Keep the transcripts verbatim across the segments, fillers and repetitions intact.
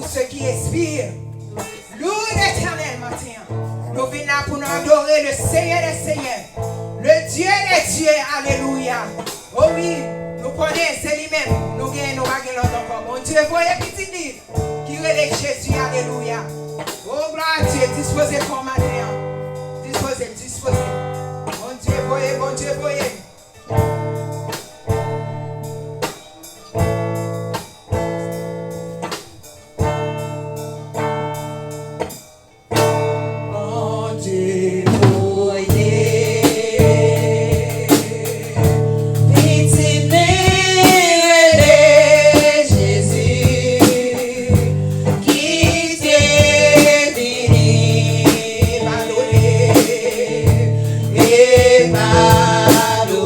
Ce qui expire. Louwe Letènèl maten an. Nou vin la pou nou adore le Seigneur des Seigneurs, le Dieu des dieux. Alelouya. O wi, nou konnen se li menm. Nou gen, nou pa gen lòt ankò. Bondye voye pitit li ki rele Jezi. Alelouya. O glwa a Dye, dispoze kò w maten an. Dispoze, dispoze. Bondye voye, Bondye voye. Bondye voye pitit li rele Jezi, ki te vini padone e padone.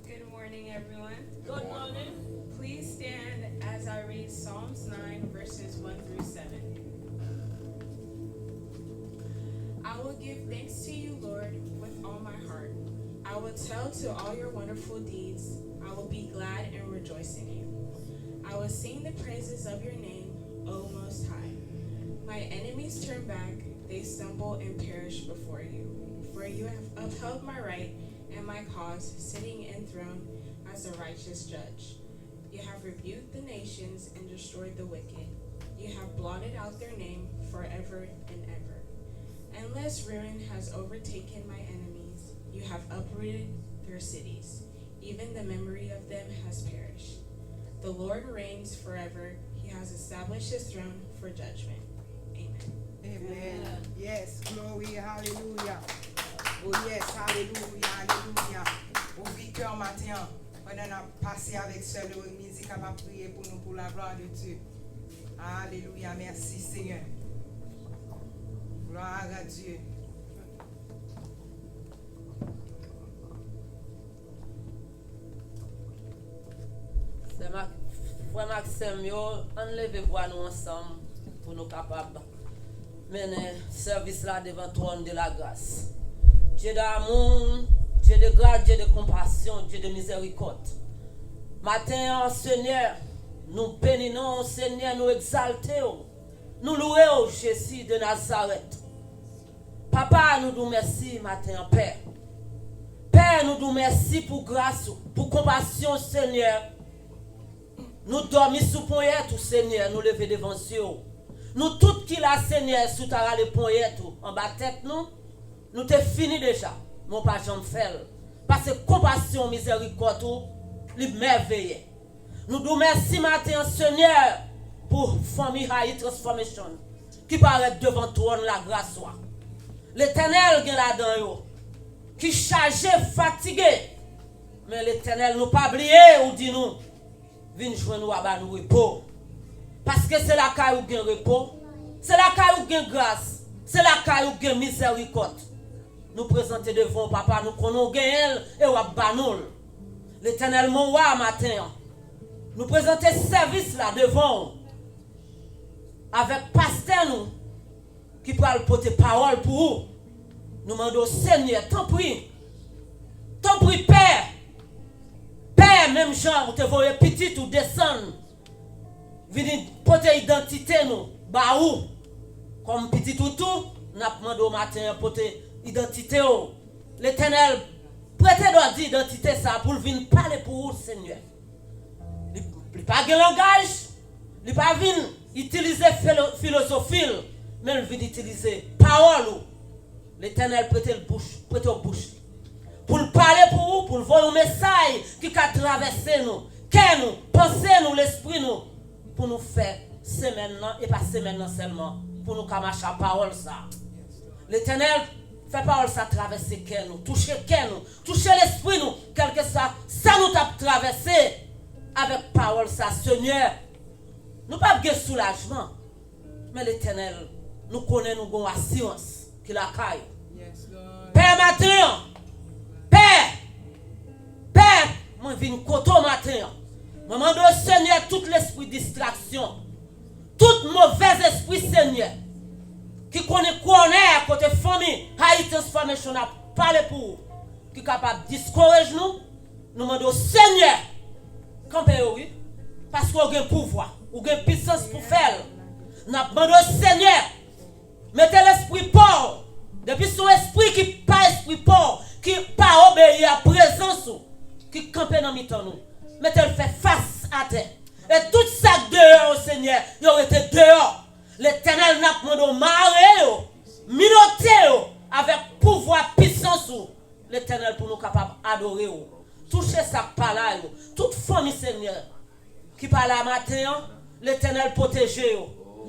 Good morning, everyone. Good morning. Please stand as I read Psalms nine, verses one through seven. I will give thanks to you, Lord, with all my heart. I will tell to all your wonderful deeds. I will be glad and rejoice in you. I will sing the praises of your name, O Most High. My enemies turn back, they stumble and perish before you. For you have upheld my right and my cause, sitting enthroned as a righteous judge. You have rebuked the nations and destroyed the wicked. You have blotted out their name forever and ever. Unless ruin has overtaken my enemies, you have uprooted their cities. Even the memory of them has perished. The Lord reigns forever. He has established his throne for judgment. Amen. Amen. Yes, glory, hallelujah. Oh yes, hallelujah, hallelujah. Ouvri kè w maten an. Pandan n ap pase avèk sè Lorraine Musica, m ap priye pou nou pou la gloire de Dieu. Alelouya, mèsi Senyè. Gloire à Dieu. Sè m ak frè m ak sè m yo, ann leve vwa nou ansanm pou nou kapab mennen sèvis la devan twòn de la gras. Dieu d'amour, Dieu de grâce, Dieu de compassion, Dieu de miséricorde. Maten an, Senyè, nou beni non w, Senyè, nou egzalte w, nou lwe w, Jezi de Nazarèt. Papa, nou di w mèsi maten an, Pè. Pè, nou di w mèsi pou gras ou, pou konpasyon, Senyè. Nou dòmi sou ponyèt ou, Senyè, nou leve devan zye w. Nou tout ki la, Senyè, si w ta rale ponyèt ou anba tèt nou, nou te fini deja, men w pa janm fè l. Paske konpasyon, mizèrikòd ou, li mèveye. Nou di w mèsi maten an, Senyè, pou fanmi Haït Transformation ki parèt devan twòn lagras ou a. Letènèl, gen ladan yo ki chaje, fatige. Men Letènèl, nou pa bliye, ou di nou, vin jwenn ou a, ba nou repo. Paske se lakay ou gen repo, se lakay ou gen gras, se lakay ou gen mizèrikòd. Nou prezante devan w, Papa, nou konnen w genyen l e w ap ba nou l. Letènèl, mon wa, maten an, nou prezante sèvis la devan w avèk pastè nou ki pral pote pawòl pou ou. Nou mande w, Senyè, tanpri, tanpri, Pè, Pè, menm jan ou te voye pitit ou desann vini pote idantite nou ba ou. Kòm pitit ou tou, n ap mande w maten an pote idantite w. Letènèl, prete dòdi idantite sa a pou l vin pale pou ou, Senyè. Li, li pa gen langaj, li pa vin itilize filo-, filozofi l, men l vin itilize pawòl ou. Letènèl prete l bouch, prete w bouch li. Pou l pale pou ou, pou l voye yon mesaj ki ka travèse nou, kè nou, panse nou, lespri nou, pou nou fè semèn nan, e pa semèn nan sèlman, pou nou ka mache ak pawòl sa a. Letènèl, fè pawòl sa a travèse kè nou, touche kè nou, touche lespri nou, kèlkeswa sa nou t ap travèse avèk pawòl sa a, Senyè. Nou p ap gen soulajman. Men Letènèl, nou konnen nou gen yon asirans ki lakay ou. Pè, maten an, Pè, Pè, mwen vin kote w maten an. Mwen mande w, Senyè, tout lespri distraksyon, tout movèz espri, Senyè, ki konnen kònè kote fanmi Haït Transformation ap pale pou ou, ki kapab diskouraj nou, nou mande w, Senyè, kanpe yo, wi. Paske w gen pouvwa, ou gen pisans pou fè l. N ap mande w, Senyè, mete lespri pa w. Depi se yon espri ki pa espri pa w, ki pa obeyi a prezans ou, ki kanpe nan mitan nou, mete l fè fas atè. E tout sa k deyò yo, Senyè, yo rete deyò. Letènèl, n ap mande w mare yo, minote yo avèk pouvwa, pisans ou, Letènèl, pou nou kapab adore w. Touche sa k pa la yo. Tout fanmi, Senyè, ki pa la maten an, Letènèl pwoteje yo.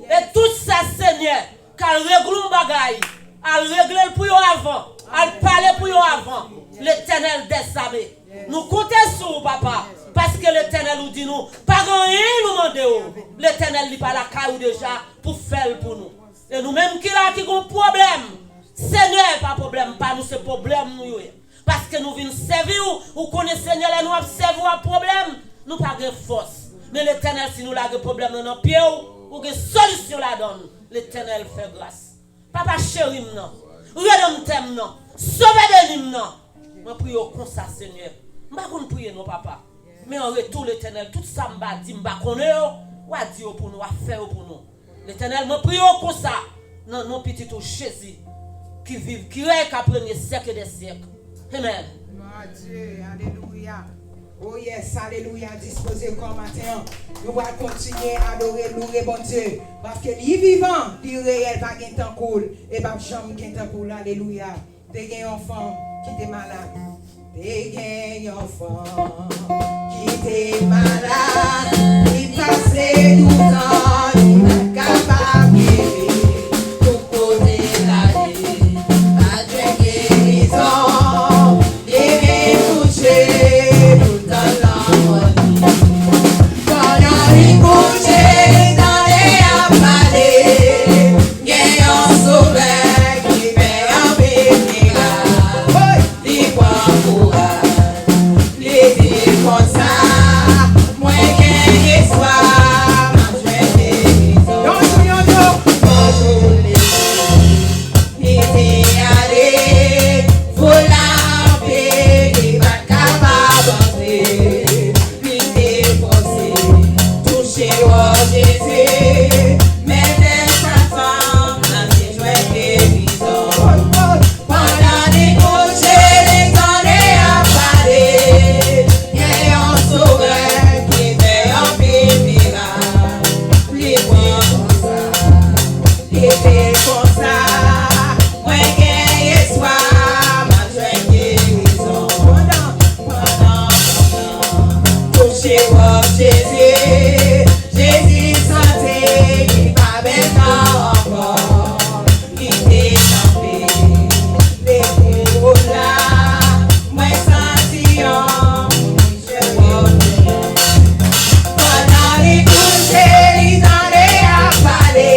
E tout sa, Senyè, k al regle yon bagay, al regle l pou yo avan, al pale pou yo avan, Letènèl dèzame. Nou konte sou ou, Papa, paske Letènèl ou di nou, pa gen anyen nou mande w. Letènèl, li pa lakay ou deja pou fè l pou nou. E nou menm ki la ki gon pwoblèm, Senyè, pa pwoblèm pa nou, se pwoblèm nou yo ye. Paske nou vin sèvi w, ou konnen, Senyè, lè nou ap sèvi w ak pwoblèm, nou pa gen fòs. Men Letènèl, si nou lage pwoblèm nan nan pye w, ou gen solisyon ladan l. Letènèl, fè gras. Papa cheri m nan, Redanmtè m nan, Sovè beni m nan, mwen priye w konsa, Senyè. M pa konn priye non, Papa. Men an retou, Letènèl, tout sa m pa di, m pa konnen yo, w a di yo pou nou, w a fè yo pou nou. Letènèl, mwen priye w konsa, nan non Pitit ou Jezi, ki viv, ki rèy, k ap renye syèk e dè syèk. Amen. Glwa a Dye, alelouya. Oh yes, alelouya. Dispoze kò maten an. Nou pral kontinye adore, loure Bondye. Paske li vivan, li reyèl, pa gen tankou l, e p ap janm gen tankou l. Alelouya. Te gen yon fanm ki te malad. Te gen yon fanm ki te malad. Li pase douz an, li pa t kapab leve. Tout kote l ale, pa t jwenn gerizon. Li vin kouche pou l tann lanmò li. Pandan li kouche, li tande y ap pale. Gen yon Sovè ki fè anpil mirak. Li pran kouraj, li di konsa, mwen gen espwa, m ap jwenn gerizon. Yon jou, yon jou. Yon jou li li te ale, volonte li pa t kapab antre. Li te fòse touche wòch Jezi, men lè sa fanm nan te jwenn gerizon. Pandan li kouche, li tande y ap pale, gen yon Sovè ki fè anpil mirak. Li pran konsa. Li di konsa, mwen gen espwa, m ap jwenn gerizon. Pandan, pandan, pandan, touche wòch Jezi, Jezi santi li pa bezwen ankò. Li te kanpe, li di, o la, mwen santi yon Pandan li kouche, li tande y ap pale.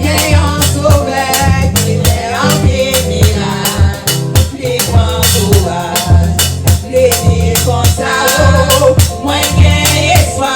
Gen yon Sovè ki fè anpil mirak. Li pran kouraj, li di konsa, o, mwen gen espwa,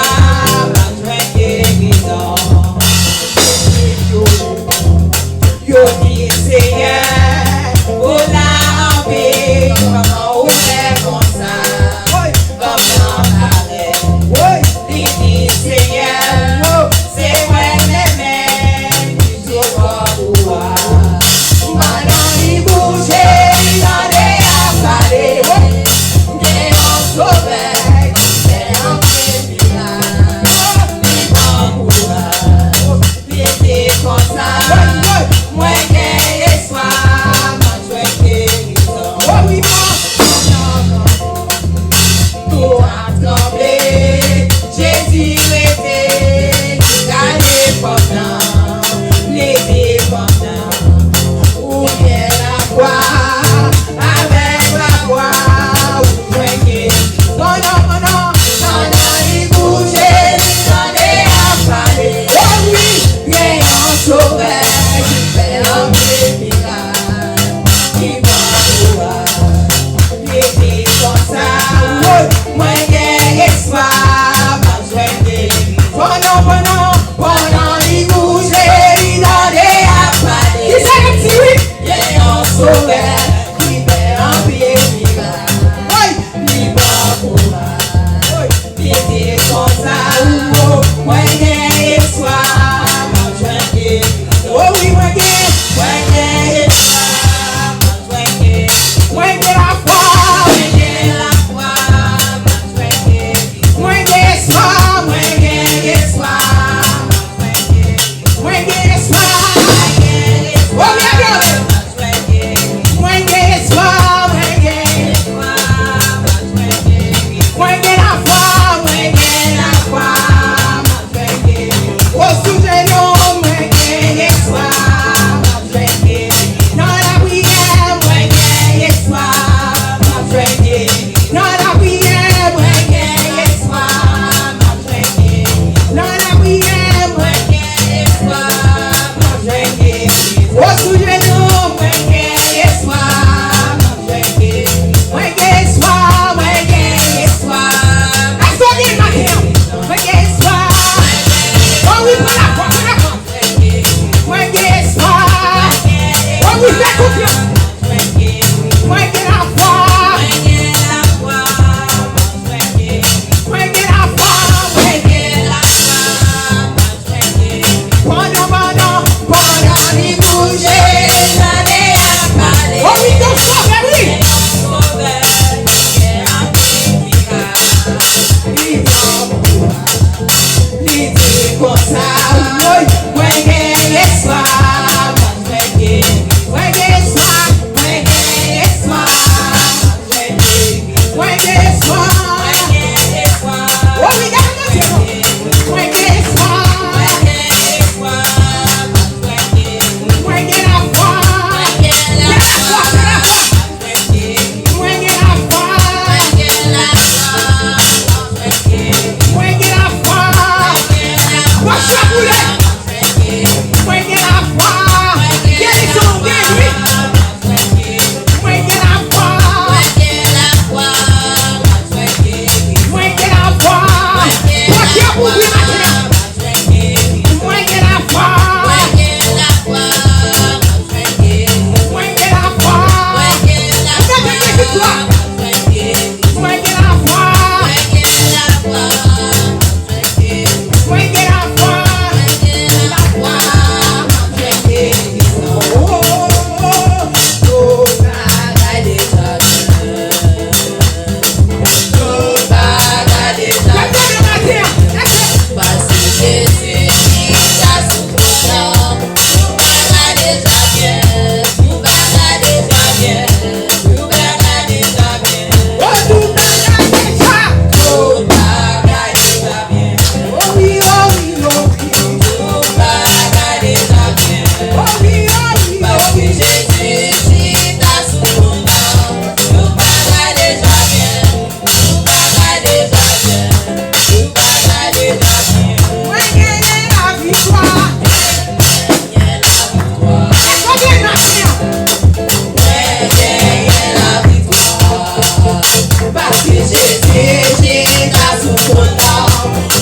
Paske Jezi chita sou twòn nan,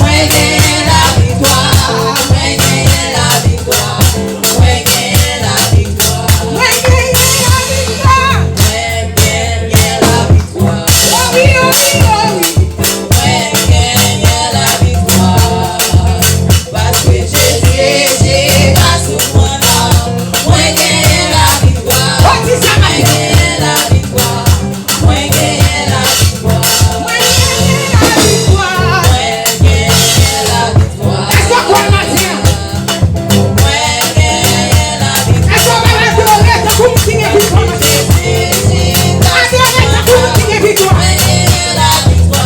mwen genyen laviktwa, mwen genyen laviktwa, mwen genyen laviktwa, mwen genyen laviktwa, mwen genyen laviktwa. Oh wi, oh wi, oh wi. Mwen genyen laviktwa. Paske Jezi chita sou twòn nan, mwen genyen laviktwa. Mwen genyen laviktwa. Mwen genyen laviktwa. Mwen genyen laviktwa. Mwen genyen laviktwa. Èske w kwè maten an? Mwen genyen laviktwa. Èske w pral adore tankou moun ki gen viktwa maten an? Adore tankou moun ki gen viktwa. Mwen genyen laviktwa.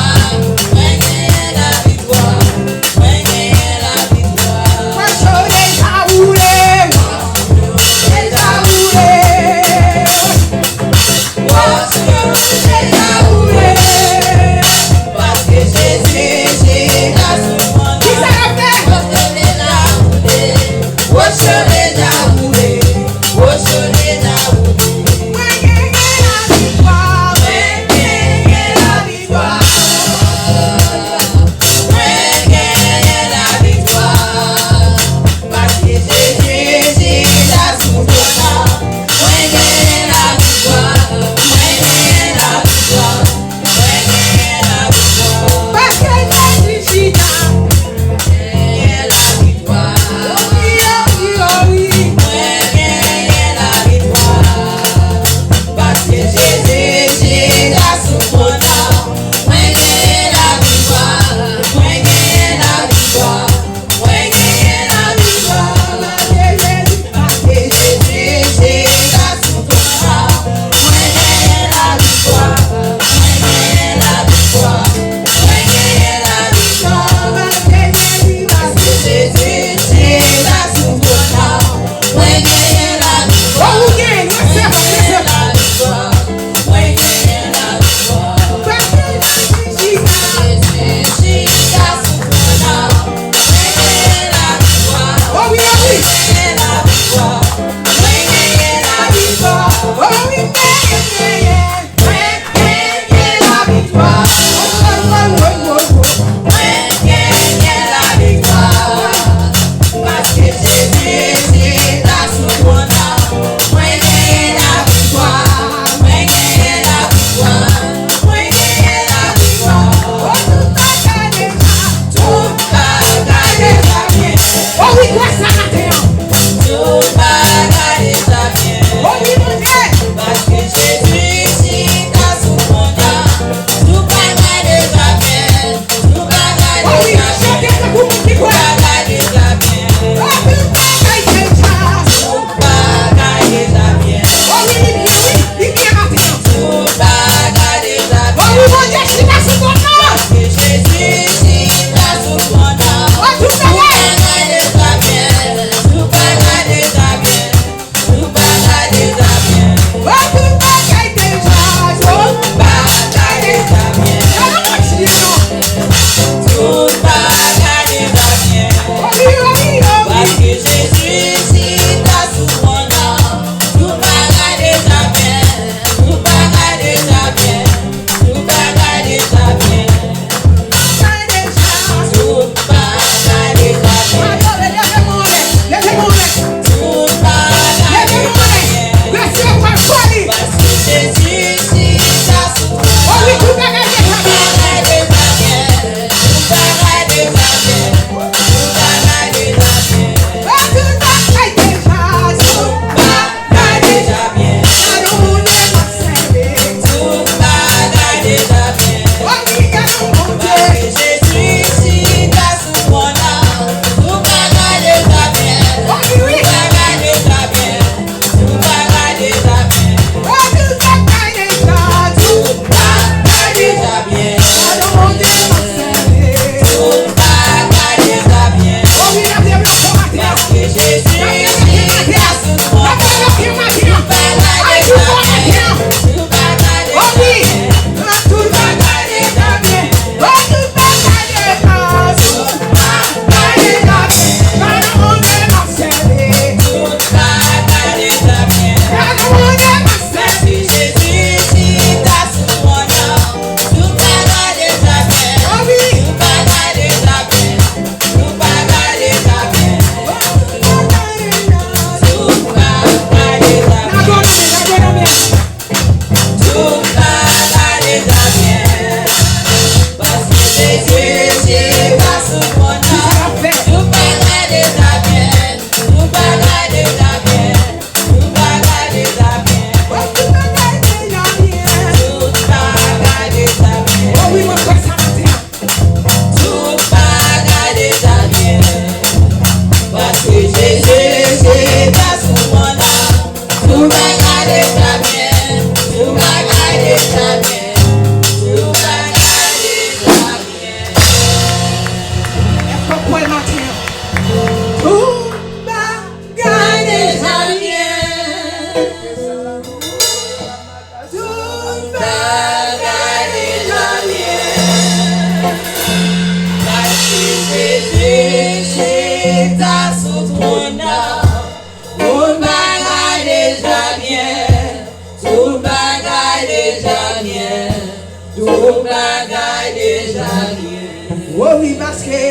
bagay deja byen. O wi, paske,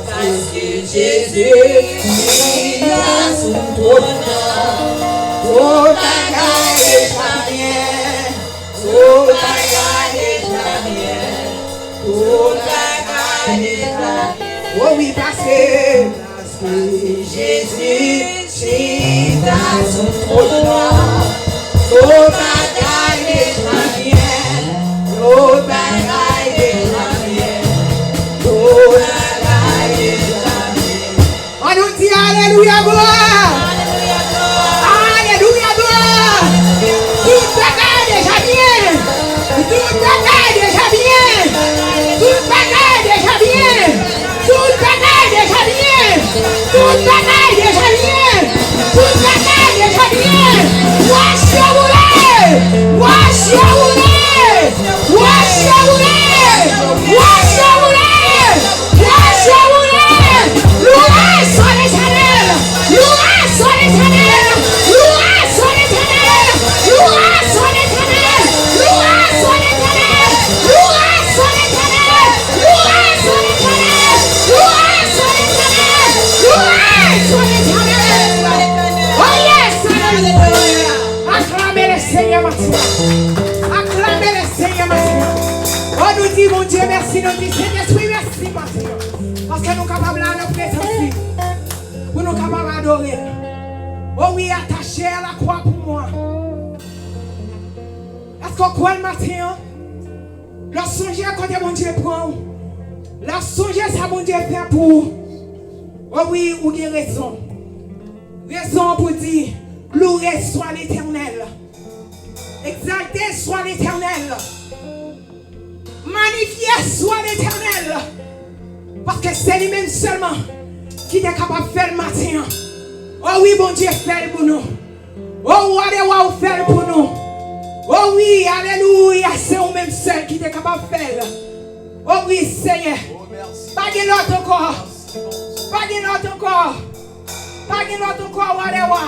paske Jezi chita sou twòn nan. Tout bagay deja byen. Tout bagay deja byen. Tout bagay deja byen. O wi, paske, paske Jezi chita sou twòn nan. Tout bagay deja byen. Tout bagay deja byen. Tout bagay deja byen. Ann nou di alelouya, glwa! Alelouya, glwa! Tout bagay deja byen! Tout bagay deja byen! Tout bagay deja byen! Tout bagay deja byen! Tout bagay deja byen! Tout bagay deja byen! Wòch yo boule! Wòch yo boule! Wòch yo boule! Wòch yo boule! Wòch yo boule! Louwe son Letènèl! Louwe son Letènèl! Louwe son Letènèl! Louwe son Letènèl! Louwe son Letènèl! Louwe son Letènèl! Louwe son Letènèl! Louwe son Letènèl! Louwe son Letènèl! Oh yes! Alelouya! Aklame le Senyè maten an. Aklame le Senyè maten an. Oh, nou di Bondye mèsi, nou di Sentespri mèsi maten an. Paske nou kapab la nan prezans li. Pou nou kapab adore l. Oh wi, attaché à la croix pour moi. Èske w kwè l maten an? Lè w sonje kote Bondye pran w, lè w sonje sa Bondye fè pou ou, o wi, ou gen rezon. Rezon pou di, loué soit l'Éternel. Exalté soit l'Éternel. Magnifié soit l'Éternel. Paske se li menm sèlman ki te kapab fè l maten an. O wi, Bondye fè l pou nou. O wa dè wa, ou fè l pou nou. O wi, alelouya, se ou menm sèl ki te kapab fè l. O wi, Senyè. Pa gen lòt ankò. Pa gen lòt ankò. Pa gen lòt ankò, wa dè wa.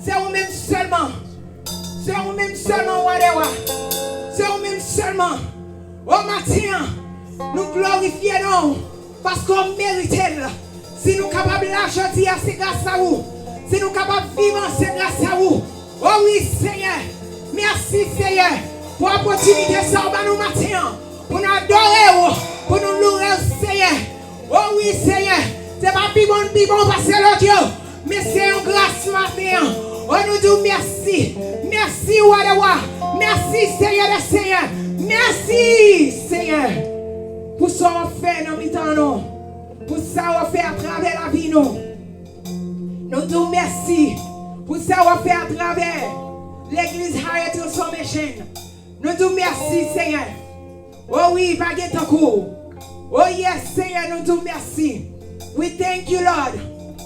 Se ou menm sèlman. Se ou menm sèlman, wa dè wa. Se ou menm sèlman. O maten an, nou glorifye non w, paske w merite l. Si nou kapab la jodi a, se gras a ou. Si nou kapab vivan, se gras a ou. O wi, Senyè. Mèsi, Senyè, pou opòtinite sa w ba nou maten an, pou n adore w, pou nou louwe w, Senyè. O wi, Senyè, se pa pi bon n pi bon pase lòt yo, men se yon gras maten an. O, nou di w mèsi. Mèsi, wa dè wa. Mèsi, Senyè dè senyè. Mèsi, Senyè, pou sa w ap fè nan mitan nou, pou sa w ap fè atravè lavi nou. Nou di w mèsi pou sa w ap fè atravè legliz Higher Transformation. Nou di w mèsi, Senyè. O wi, pa gen tankou w. O yes, Senyè, nou di w mèsi. We thank you, Lord.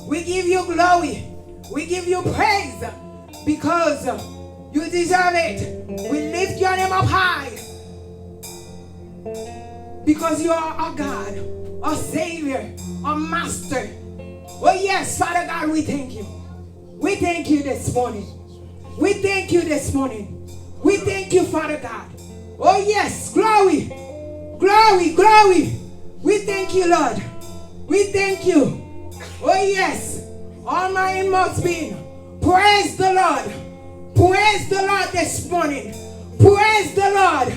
We give you glory. We give you praise because you deserve it. We lift your name up high because you are our God, our Savior, our Master. Oh yes, Father God, we thank you. We thank you this morning. We thank you this morning. We thank you, Father God. Oh yes, glory, glory, glory. We thank you, Lord. We thank you. Oh yes, all my inmost being, praise the Lord. Praise the Lord this morning. Praise the Lord.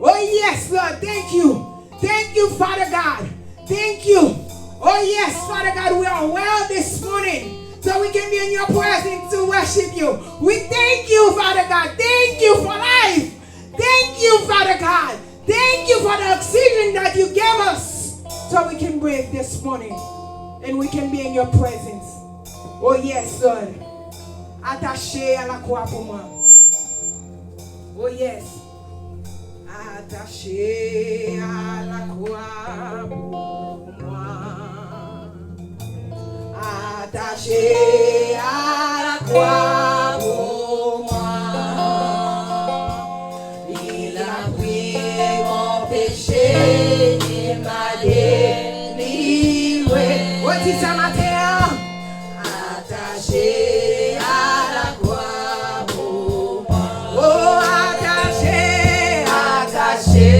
Oh yes, Lord, thank you. Thank you, Father God. Thank you. Oh yes, Father God, we are well this morning, so we can be in your presence to worship you. We thank you, Father God. Thank you for life. Thank you, Father God. Thank you for the oxygen that you gave us, so we can breathe this morning and we can be in your presence. Oh yes, Lord. Attaché à la croix pour moi. Oh yes. Attaché à la croix pour moi. Attaché à la croix pour moi. Il a pris mon péché, il m'a délivré. Redi sa maten an. Attaché à la croix pour moi. Oh, attaché, attaché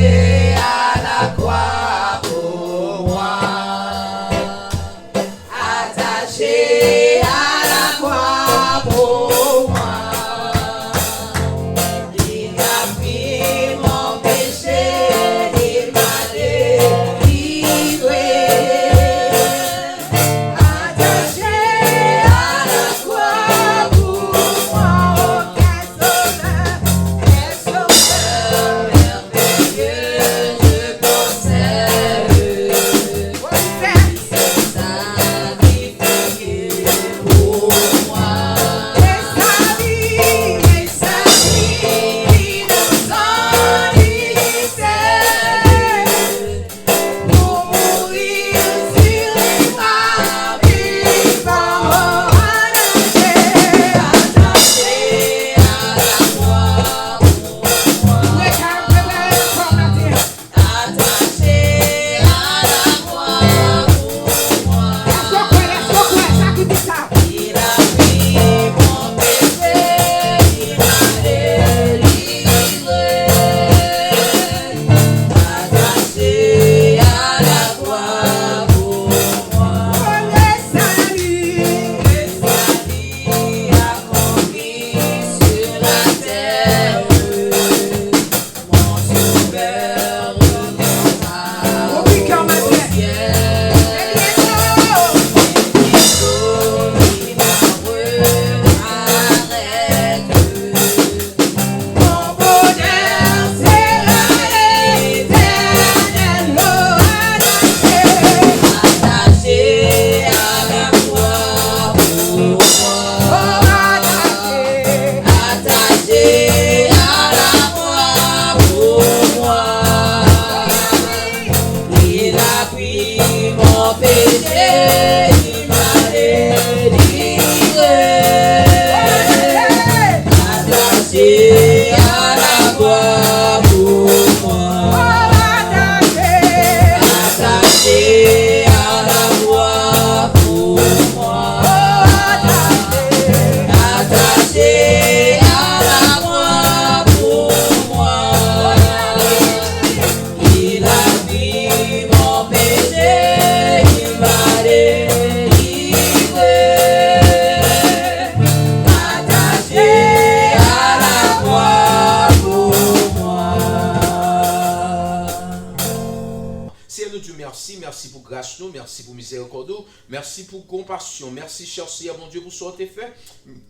Nou di w mèsi, mèsi pou gras nou, mèsi pou mizerikòd ou, mèsi pou konpasyon, mèsi, chè Seyè Bondye, pou sa w te fè.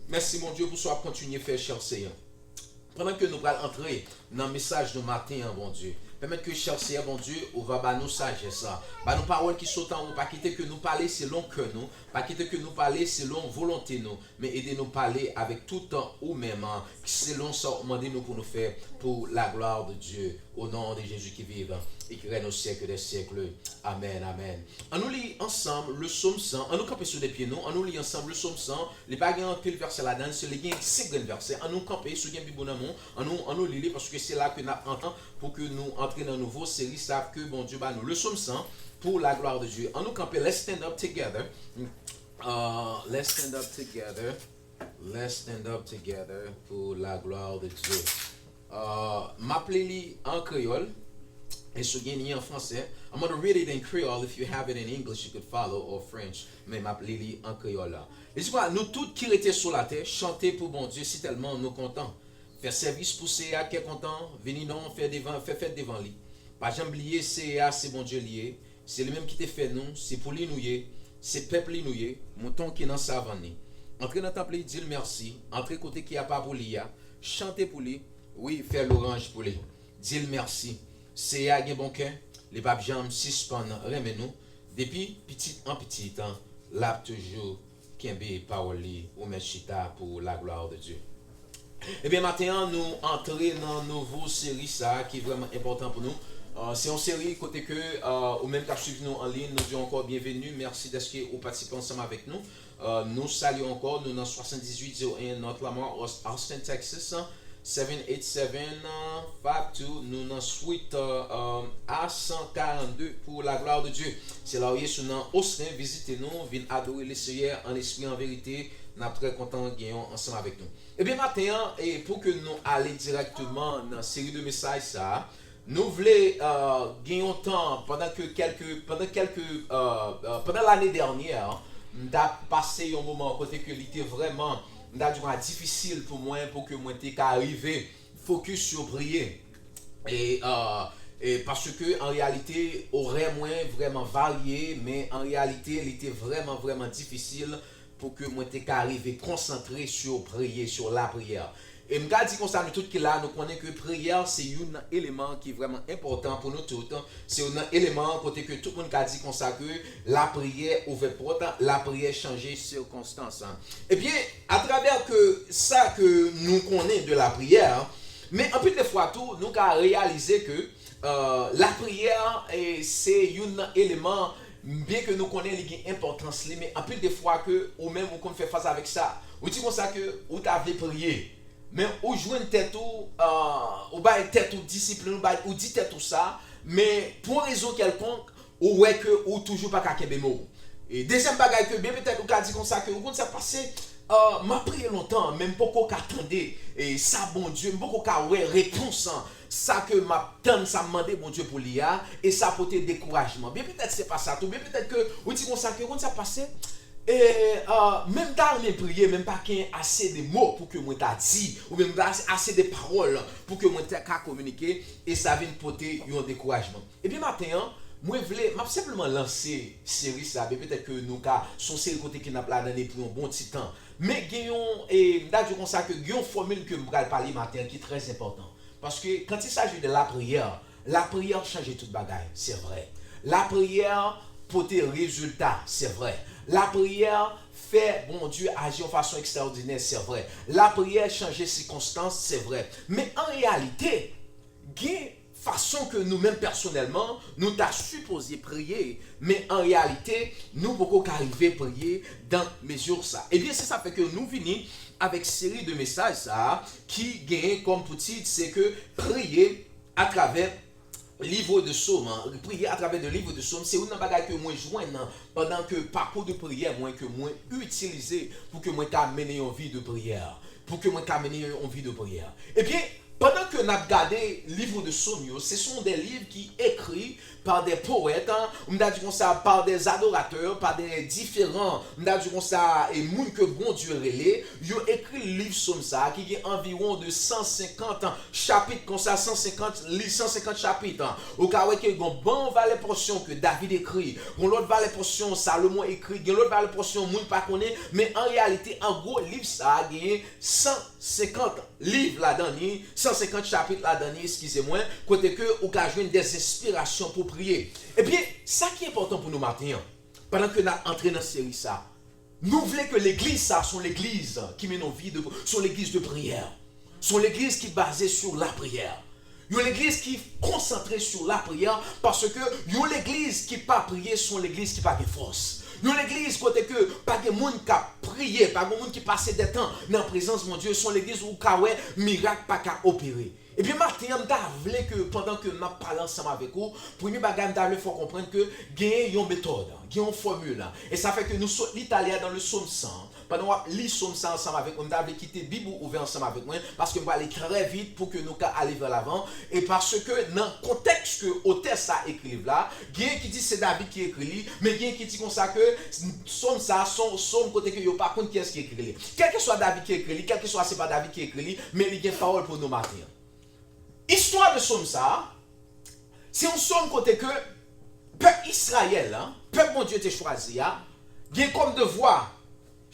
Mèsi, Bondye, pou sa w ap kontinye fè, chè Seyè. Pandan ke nou pral antre nan mesaj nou maten an, Bondye, pèmèt ke, chè Seyè Bondye, ou va ba nou sajès la. Ba nou pawòl ki sot anwo, pa kite ke nou pale selon kè nou, pa kite ke nou pale selon volonte nou, men ede nou pale avèk tout ou menm, selon sa w mande nou pou nou fè, pour la gloire de Dieu, au nom de Jésus qui vit et qui règne au siècle des siècles. Amèn, amèn. An nou li ansanm le Sòm san. An nou kanpe sou de pye nou. An nou li ansanm le Sòm san. Li pa gen anpil vèsè ladan l, se li gen senk grenn vèsè. An nou kanpe, si w gen Bib ou nan men w, an nou, an nou li li, paske se la ke n ap antre pou ke nou antre nan nouvo seri sa ke Bondye ba nou. Le Sòm san, pour la gloire de Dieu. An nou kanpe, let's stand up together. Uh, let's stand up together. Let's stand up together pour la gloire de Dieu. Uh, m ap li li an kreyòl, e si w gen li an fransè. I'm gonna read it in Creole. If you have it in English, you could follow, or French. Men m ap li li an kreyòl la. Li di konsa, nou tout ki rete sou latè, chante pou Bondye, sitèlman nou kontan. Fè sèvis pou Seyè a ak kè kontan, vini non fè devan, fè fèt devan li. Pa janm bliye Seyè a se Bondye li ye, se li menm ki te fè nou, se pou li nou ye, se pèp li nou ye, mouton ki nan savann li. Antre nan tanp li, di l mèsi, antre kote ki apa pou li a, chante pou li, wi, fè lwanj pou li. Di l mèsi. Seyè a gen bon kè, li p ap janm sispann renmen nou. Depi pitit an pitit, l ap toujou kenbe pawòl li, ou mèt chita pour la gloire de Dieu. Ebyen, maten an, nou antre nan nouvo seri sa a ki vrèman enpòtan pou nou. Uh, se yon seri kote ke uh, ou menm k ap swiv nou an liy, nou di w ankò byenveni. Mèsi dèske ou patisipe ansanm avèk nou. Uh, nou salye w ankò, nou nan swasanndizuit zewo en North Lamar, Aus- Austin, Texas. Seven eight seven five two, nou nan suite uh, uh, A san karannde pour la gloire de Dieu. Se la ou ye, si w nan Austin, vizite nou, vin adore le Seyè an espri, an verite. N ap trè kontan gen yon ansanm avèk nou. Ebyen, maten an, e pou ke nou ale dirèkteman nan seri de mesaj sa a, nou vle uh, gen yon tan, pandan ke kèlke, pandan kèlke, uh, uh, pandan lane dènyè, m t ap pase yon moman kote ke li te vrèman, m ta di w, difisil pou mwen, pou ke mwen te ka rive fokis sou priye. E, uh, e paske an reyalite, orè mwen vrèman varye, men an reyalite, li te vrèman, vrèman difisil pou ke mwen te ka rive konsantre sou priye, sou lapriyè. E m ka di konsa, nou tout ki la, nou konnen ke priyè se youn nan eleman ki vrèman enpòtan pou nou tout. Se youn nan eleman kote ke tout moun ka di konsa ke lapriyè ouvè pòt, lapriyè chanje sikonstans. Ebyen, atravè ke sa ke nou konnen de lapriyè, men anpil de fwa tou, nou ka reyalize ke uh, lapriyè e, se youn nan eleman, byen ke nou konnen li gen enpòtans li, men anpil de fwa ke ou menm ou konn fè fas avèk sa. Ou di konsa ke ou ta vle priye, men ou jwenn tèt ou, uh, ou bay tèt ou disiplin, ou, bay, ou di tèt ou sa, men pou yon rezon kèlkonk, ou wè ke ou toujou pa ka kenbe mo w. E dezyèm bagay ke byen petèt ou ka di konsa ke ou konn sa k pase, uh, m ap priye lontan, men m poko ka tande e sa Bondye, m poko ka wè repons an, sa ke m ap tann, sa m mande Bondye pou li a, e sa pote dekourajman. Byen petèt se pa sa tou, byen petèt ke ou di konsa ke ou konn sa k pase, e, uh, men m ta renmen priye, men m pa gen ase de mo pou ke mwen ta di, oubyen m pa ase de pawòl pou ke mwen ta ka kominike, e sa vin pote yon dekourajman. Ebyen, maten an, mwen vle, m ap senpleman lanse seri sa, men petèt ke nou ka, se yon seri kote ke n ap ladan li pou yon bon ti tan. Men gen yon, e, m ta di w konsa ke gen yon fòmil ke m pral pale maten an ki trè enpòtan. Paske, quand il s'agit de la prière, lapriyè chanje tout bagay, se vrè. Lapriyè pote rezilta, se vrè. Lapriyè fè Bondye aji yon fason ekstraòdinè, se vrè. Lapriyè chanje sikonstans, se vrè. Men an reyalite, gen fason ke nou menm pèsonèlman, nou ta sipoze priye, men an reyalite, nou poko ka rive priye dan mezi sa. Ebyen, se sa fè ke nou vini avèk seri de mesaj sa a ki genyen kòm pou tit, se ke priye atravè livre de Sòm, an, priye atravè de livre de Sòm, se youn nan bagay ke mwen jwenn pandan ke pakou de priyè mwen ke mwen itilize pou ke mwen ka mennen yon vi de priyè, pou ke mwen ka mennen yon vi de priyè. Ebyen, pandan ke n ap gade livre de Sòm yo, se sont des livres ki ekri par des poètes, hein, m ta di konsa, par des adorateurs, par des différents, m ta di konsa, e moun ke Bondye rele, yo ekri liv Sòm sa a ki gen anviwon de san senkant chapit konsa, san senkant li, san senkant chapit. Ou ka wè ke gen bon valè pòsyon ke David ekri, gen lòt valè pòsyon Salomon ekri, gen lòt valè pòsyon moun pa konnen, men an reyalite, an gwo, liv sa a genyen san senkant liv ladan li, san senkant chapit ladan li, eskize mwen, kote ke ou ka jwenn des enspirasyon pou priye. Ebyen, sa ki enpòtan pou nou maten an, pandan ke n ap antre nan seri sa, nou vle ke legliz sa, se yon legliz ki mennen yon vi de, se yon legliz de priyè. Se yon legliz ki baze sou lapriyè. Yon legliz ki konsantre sou lapriyè, paske yon legliz ki pa priye, se yon legliz ki pa gen fòs. Yon legliz kote ke pa gen moun k ap priye, pa gen moun ki pase de tan nan prezans Bondye, se yon legliz ou ka wè mirak pa ka opere. Ebyen, maten an, m ta vle ke pandan ke m ap pale ansanm avèk ou, premye bagay m ta vle fè w konprann ke genyen yon metòd, gen yon fòmil. E sa fè ke nou sot li talè a dans le Psaume cent. Pandan w ap li Sòm sa ansanm avèk mwen, m ta vle kite Bib ou ouvè ansanm avèk mwen, paske m prale trè vit pou ke nou ka ale vè lavan. E paske nan kontèks ke otè sa ekri liv la, genyen ki di se David ki ekri li, men genyen ki di konsa ke Sòm sa, se yon Sòm kote ke yo pa konn kiyès ki ekri li. Kèlkeswa David ki ekri li, kèlkeswa se pa David ki ekri li, men li gen pawòl pou nou maten an. Istwa de Sòm sa a, se yon Sòm kote ke pèp Izrayèl la, pèp Bondye te chwazi a, gen kòm devwa,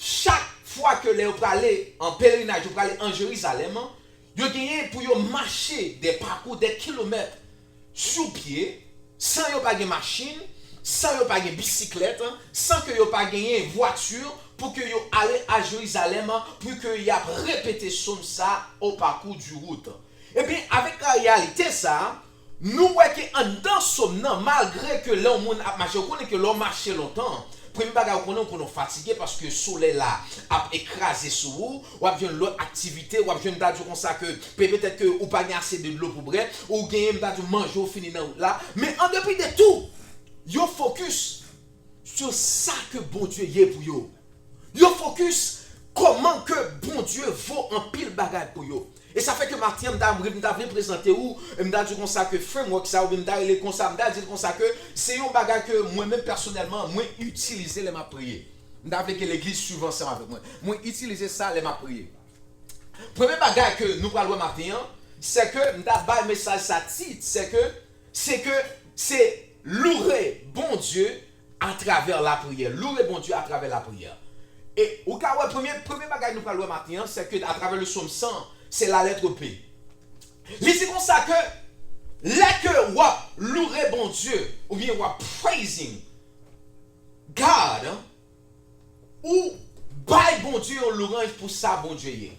chak fwa ke lè yo prale an pelerinaj, yo prale an Jerizalèm, yo genyen pou yo mache de pakou de kilomèt sou pye, san yo pa gen machin, san yo pa gen bisiklèt, san ke yo pa genyen vwati, pou ke yo ale a Jerizalèm, pou ke y ap repete Sòm sa o pakou di wout. Ebyen, avèk reyalite sa a, nou wè ke anndan Sòm nan, malgre ke lè yon moun ap mache, ou konnen ke lè w mache lontan, premye bagay ou konnen, ou konnen w fatige paske solèy la ap ekraze sou ou, w ap jwenn lòt aktivite, w ap jwenn, m ta di w konsa ke pe-, petèt ke ou pa gen ase de dlo pou bwè, ou genyen, m ta di w, manje w fini nan wout la. Men an depi de tou, yo fokis sou sa ke Bondye ye pou yo. Yo fokis kòman ke Bondye vo anpil bagay pou yo. E sa fè ke maten an, m ta, m ta vle prezante ou, e m ta di konsa ke framework sa, oubyen m ta rele konsa, m ta di l konsa ke se yon bagay ke mwen menm pèsonèlman, mwen itilize lè m ap priye. M ta vle ke legliz swiv ansanm avèk mwen. Mwen itilize sa lè m ap priye. Premye bagay ke nou pral wè maten an, se ke m ta bay mesaj sa tit, se ke, se ke, se louwe Bondye atravè lapriyè. Louwe Bondye atravè lapriyè. E ou ka wè premye, premye bagay nou pral wè maten an, se ke atravè le Sòm san, se la lettre P. Li di konsa ke lè ke w ap louwe Bondye, oubyen w ap praising God, ou bay Bondye yon louwanj pou sa Bondye ye.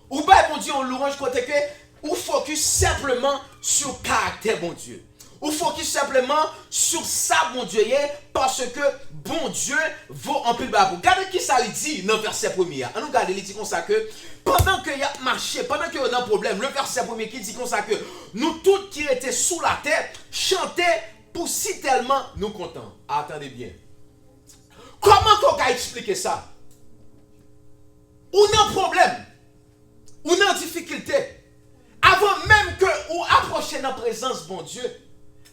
Ou bay Bondye yon louwanj kote ke ou fokis senpleman sou karaktè Bondye. Ou fokis senpleman sou sa Bondye ye, paske Bondye vo anpil bagay pou. Gade kisa li di nan vèsè premye a. Ann nou gade, li di konsa ke pandan ke y ap mache, pandan ke yo nan pwoblèm, le vèsè premye ki di konsa ke nou tout ki rete sou latè, chante pou sitèlman nou kontan. A, tande byen. Kòman ke w ka eksplike sa? Ou nan pwoblèm, ou nan difikilte. Avan menm ke ou apwoche nan prezans Bondye,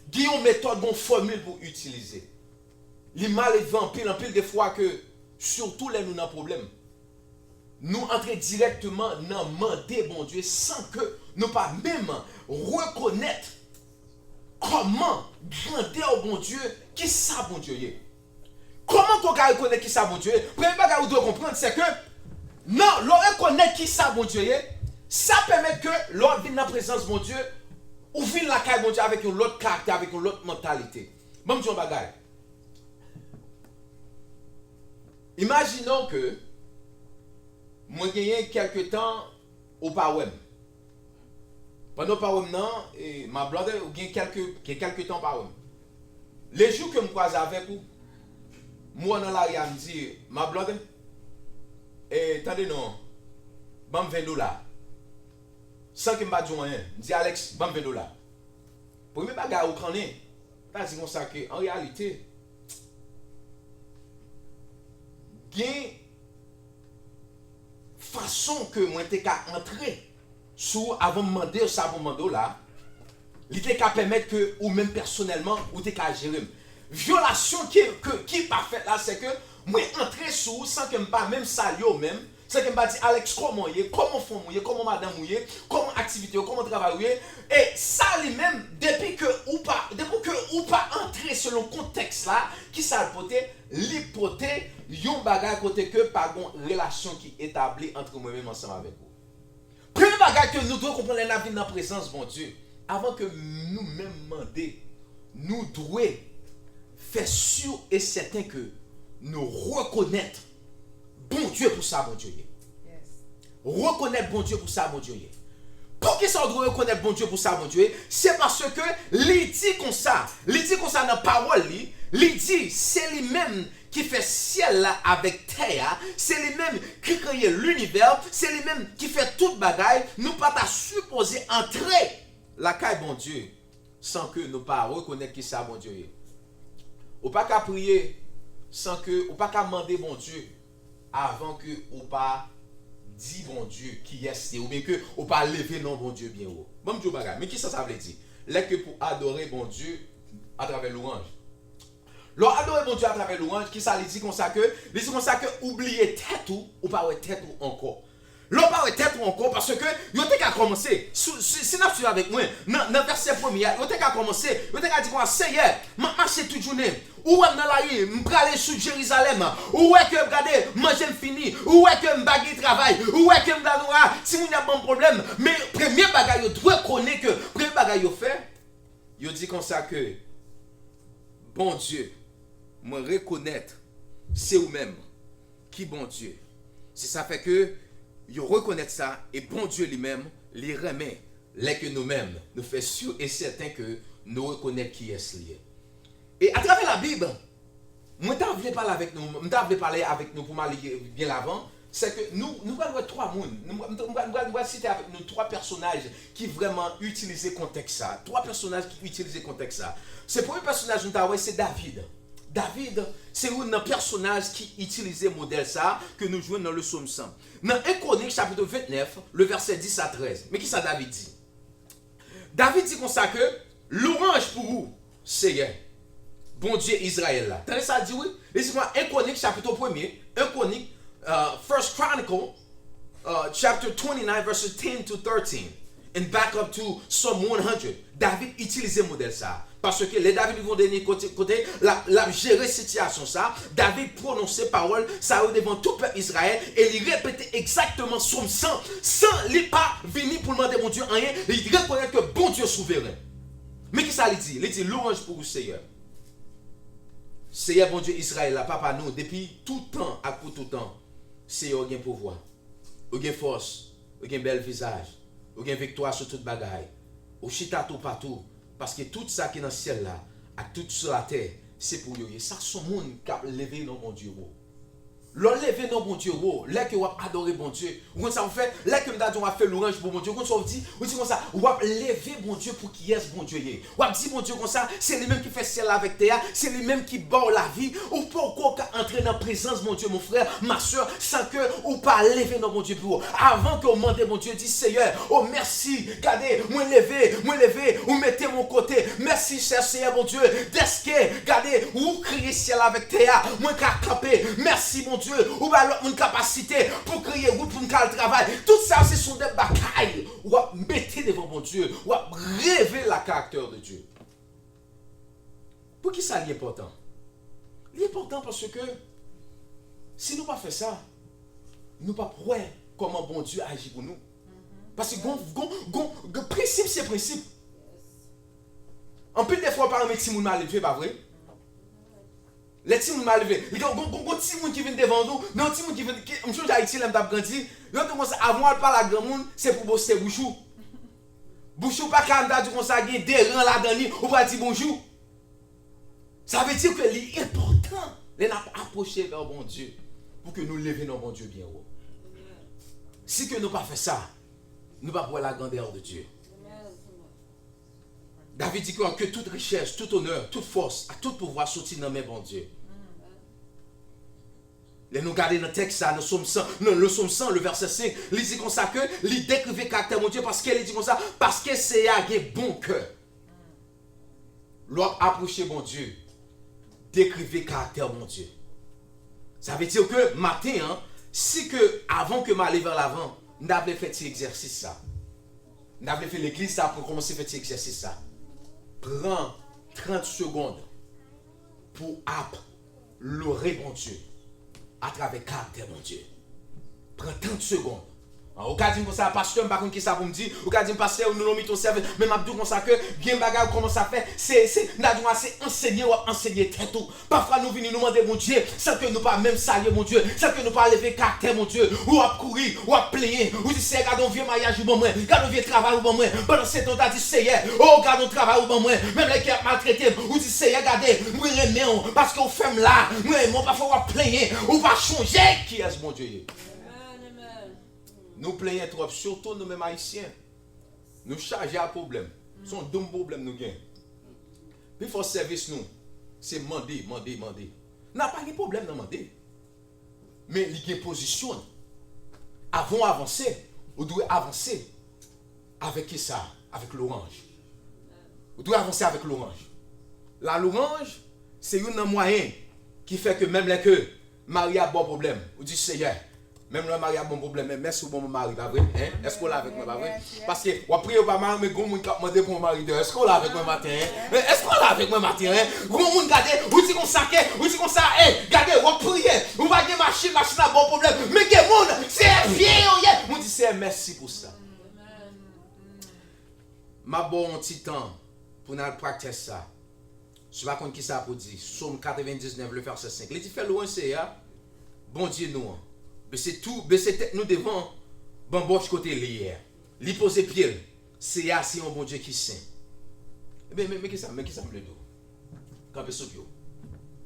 gen yon metòd, gen yon fòmil pou w itilize. Li malelve anpil, anpil de fwa ke, sitou lè nou nan pwoblèm, nou antre dirèkteman nan mande Bondye san ke nou pa menm rekonèt kòman grandè Bondye, kisa Bondye ye. Kòman ke w ka rekonèt kisa Bondye ye? Premye bagay ou dwe konprann, se ke nan, lè w rekonèt kisa Bondye ye, sa pèmèt ke lè w ap vin nan prezans Bondye, ou vin lakay Bondye avèk yon lòt karaktè, avèk yon lòt mantalite. Ban m di w yon bagay. Imajine w ke mwen genyen kèlke tan ou pa wè m. Pandan w pa wè m nan, e, my brother, ou gen kèlke, gen kèlke tan w pa wè m. Le jou ke m kwaze avèk ou, m wè w nan lari a, m di, my brother, e, tande non, ban m ven dola. San ke m pa di w anyen, m di, Alex, ban m ven dola. Premye bagay ou konnen, ta di konsa ke, an reyalite, gen fason ke mwen te ka antre sou ou avan m mande w sa pou m mande w la. Li te ka pèmèt ke ou menm pèsonèlman, ou te ka jere m. Vyolasyon ke, ke, ki pa fèt la, se ke mwen antre sou ou san ke m pa menm salye w menm, san ke m pa di, Alex, kòman w ye? Kòman fanm ou ye? Kòman madanm ou ye? Kòman aktivite yo? Kòman travay ou ye? E sa li menm, depi ke ou pa, depi ke ou pa antre selon kontèks la, ki sa l pote? Li pote yon bagay kote ke pa gon relasyon ki etabli antre mwen menm ansanm avèk ou. Premye bagay ke nou dwe konprann lè n ap vin nan prezans Bondye, avan ke nou menm mande, nou dwe fè si e sèten ke nou rekonèt Bondye pou sa Bondye ye. Rekonèt Bondye pou sa Bondye ye. Poukisa w dwe rekonèt Bondye pou sa Bondye ye? Se paske li di konsa, li di konsa nan pawòl li, li di se li menm ki fè syèl la avèk tè a, se li menm ki kreye linivè, se li menm ki fè tout bagay, nou pa ta sipoze antre lakay Bondye san ke nou pa rekonèt ki sa Bondye ye. Ou pa ka priye san ke, ou pa ka mande Bondye avan ke ou pa di Bondye kiyès li ye, oubyen ke ou pa leve non Bondye byen wo. Ban m di w bagay, men kisa sa vle di? Lè ke pou adore Bondye atravè lwanj. Lè w adore Bondye atravè lwanj, kisa li di konsa ke? Li di konsa ke ou bliye tèt ou, ou pa wè tèt ou ankò. Lè w pa wè tèt ou ankò, paske yo te ka kòmanse, si, si, si n ap swiv avèk mwen, nan, nan vèsè premye a, yo te ka kòmanse, yo te ka di konsa, Seyè, m ap mache tout jounen, ou wè m nan lari, m prale sou Jerizalèm, ou wè ke, gade, manje m fini, ou wè ke m pa gen travay, ou wè ke m gade, a, timoun y ap ban m pwoblèm, men premye bagay yo dwe konnen ke, premye bagay yo fè, yo di konsa ke, Bondye, mwen rekonèt se ou menm ki Bondye. Se sa fè ke yo rekonèt sa, e Bondye li menm, li renmen lè ke nou menm, nou fè si e sèten ke nou rekonèt kiyès li ye. E atravè Labib, mwen ta vle pale avèk nou, m ta vle pale avèk nou pou m ale byen lavan, se ke nou, nou pral wè twa moun, nou, m, m, m, m, m pral site avèk nou twa pèsonaj ki vrèman itilize kontèks sa, twa pèsonaj ki itilize kontèks sa. Se premye pèsonaj nou ta wè, se David. David, se youn nan pèsonaj ki itilize modèl sa ke nou jwenn nan le Sòm san. Nan en Kwonik, chapit vennèf, le vèsè dis a trèz. Men kisa David di? David di konsa ke, lwanj pou ou, Seyè, Bondye Izrayèl la. Tande sa l di, wi. Li di konsa, en Kwonik, chapit premye, en Kwonik, uh, First Chronicle, uh, chapter twenty-nine, verses ten to thirteen, and back up to Psalm one hundred. David itilize modèl sa. Paske lè David rive yon dènye kote, kote l ap, l ap jere sitiyasyon sa, David pwononse pawòl sa yo devan tout pèp Izrayèl e li repete egzakteman Sòm san, san li pa vini pou l mande Bondye anyen, li rekonèt ke Bondye souveren. Men kisa li di? Li di, lwanj pou ou, Seyè. Seyè Bondye Izrayèl la, Papa nou, depi tout tan ak pou tout tan, Seyè, ou gen pouvwa. Ou gen fòs, ou gen bèl vizaj, ou gen viktwa sou tout bagay. Ou chita toupatou, paske tout sa ki nan syèl la ak tout sou latè, se pou yo ye. Sa se yon moun k ap leve non Bondye wo. Lè w leve non Bondye wo, lè ke w ap adore Bondye, ou konn sa w fè? Lè ke m ta di w ap fè lwanj pou Bondye, ou konn sa w di? Ou di konsa, w ap leve Bondye pou kiyès Bondye ye. W ap di Bondye konsa, se li menm ki fè syèl la avèk tè a, se li menm ki ba w lavi. Ou poko ka antre nan prezans Bondye, mon frè, ma sè, san ke ou pa leve non Bondye pi wo. Avan ke w mande Bondye, di, Seyè, o mèsi, gade, mwen leve, mwen leve, ou mete m yon kote. Mèsi, chè Seyè Bondye, dèske, gade, ou kreye syèl avèk tè a, mwen ka kanpe. Mèsi, Bondye, ou ba lòt moun kapasite pou kreye wout pou n ka al travay. Tout sa, se son de bagay w ap mete devan Bondye, w ap revele la karaktè de Dye. Poukisa li enpòtan? Li enpòtan paske si nou pa fè sa, nou p ap wè kòman Bondye aji pou nou. Paske gon, gon, gon, gon, prensip se prensip. Anpil de fwa, w pa renmen timoun mal elve, pa vre? Lè timoun mal elve, li gen gon, gon, gon timoun ki vin devan w, gon timoun ki vin, ki, m sonje Ayiti, lè m t ap grandi, yo te konsa, avan w al pale ak granmoun, se pou w bwose bouch ou. Bouch ou pa ka, m ta di konsa, gen de ran ladan li, ou pral di bonjou. Sa vle di ke li enpòtan lè n ap apwoche vè Bondye pou ke nou leve non Bondye byen wo. Si ke nou pa fè sa, nou p ap wè la grandeur de Dieu. David di ke, ke tout richès, tout onè, tout fòs, ak tout pouvwa soti nan men Bondye. Lè nou gade nan tèks sa, nan Sòm san, nan le Sòm san, le vèsè senk, li di konsa ke li dekrive karaktè Bondye paske li di konsa, paske Seyè a gen bon kè. Lè w ap apwoche Bondye, dekrive karaktè Bondye. Sa vle di ke maten an, si ke avan ke m ale vè lavan, m ta vle fè ti egzèsis sa. M ta vle fè legliz sa pou kòmanse fè ti egzèsis sa. Pran trant segonn pou ap lore Bondye atravè karaktè Bondye. Pran trant segonn. Ah, ou ka di m konsa, pastè, m pa konn kisa pou m di. Ou ka di m, pastè, nou nan mitan sèvis. Men m ap di w konsa ke gen bagay ou kòmanse ap fè. Se, se, m ta di w, se ansenye w ap ansenye tèt ou. Pafwa nou vini, nou mande Bondye, san ke nou pa menm salye Bondye, san ke nou pa leve karaktè Bondye. Ou ap kouri, ou ap plenyen. Ou di, Seyè, gade yon vye maryaj ou ban mwen. Gade yon vye travay ou ban mwen. Pandan se tan, ou ta di, Seyè, o, gade yon travay ou ban mwen. Menm lè ke y ap maltrete m, ou di, Seyè, gade, mwen renmen w, paske ou fè m la. Mwen renmen w, pafwa w ap plenyen. Ou pa chonje kiyès Bondye ye. Nou plenyen twòp, sitou nou menm Ayisyen. Nou chaje ak pwoblèm. Se yon doum pwoblèm nou gen. Pifò sèvis nou, se mande, mande, mande. Nan pa gen pwoblèm nan mande. Men li gen pozisyon l. Avan w avanse, ou dwe avanse avèk kisa? Avèk lwanj. Ou dwe avanse avèk lwanj. La lwanj, se youn nan mwayen ki fè ke menm lè ke mari ap ba w pwoblèm, ou di, Seyè, menm lè mari ap ba m pwoblèm, men mèsi ou ban m mari, pa vre? Hein? Èske w la avèk mwen, pa vre? Paske w ap priye pou mari, men gon moun k ap mande pou yon mari deyò. Èske w la avèk mwen maten, hein? Men èske w la avèk mwen maten, hein? Gon moun gade, ou di konsa ke, ou di konsa, ey, gade, w ap priye, ou pa gen machin, machin ap ba w pwoblèm. Men gen moun, se pye yo ye. Moun di, Seyè, mèsi pou sa. M ap ba w yon ti tan pou n al practice sa. Si w pa konn kisa pou di, Sòm katrevendiznèf, le vèsè senk. Li di, fè lwanj Seyè a, Bondye nou an. Bese tou, bese tèt nou devan banbòch kote li ye a. Li poze pye l. Seyè a se yon Bondye ki sen. Ebyen, men, men kisa, men kisa m vle di w? Kanpe sou pye w.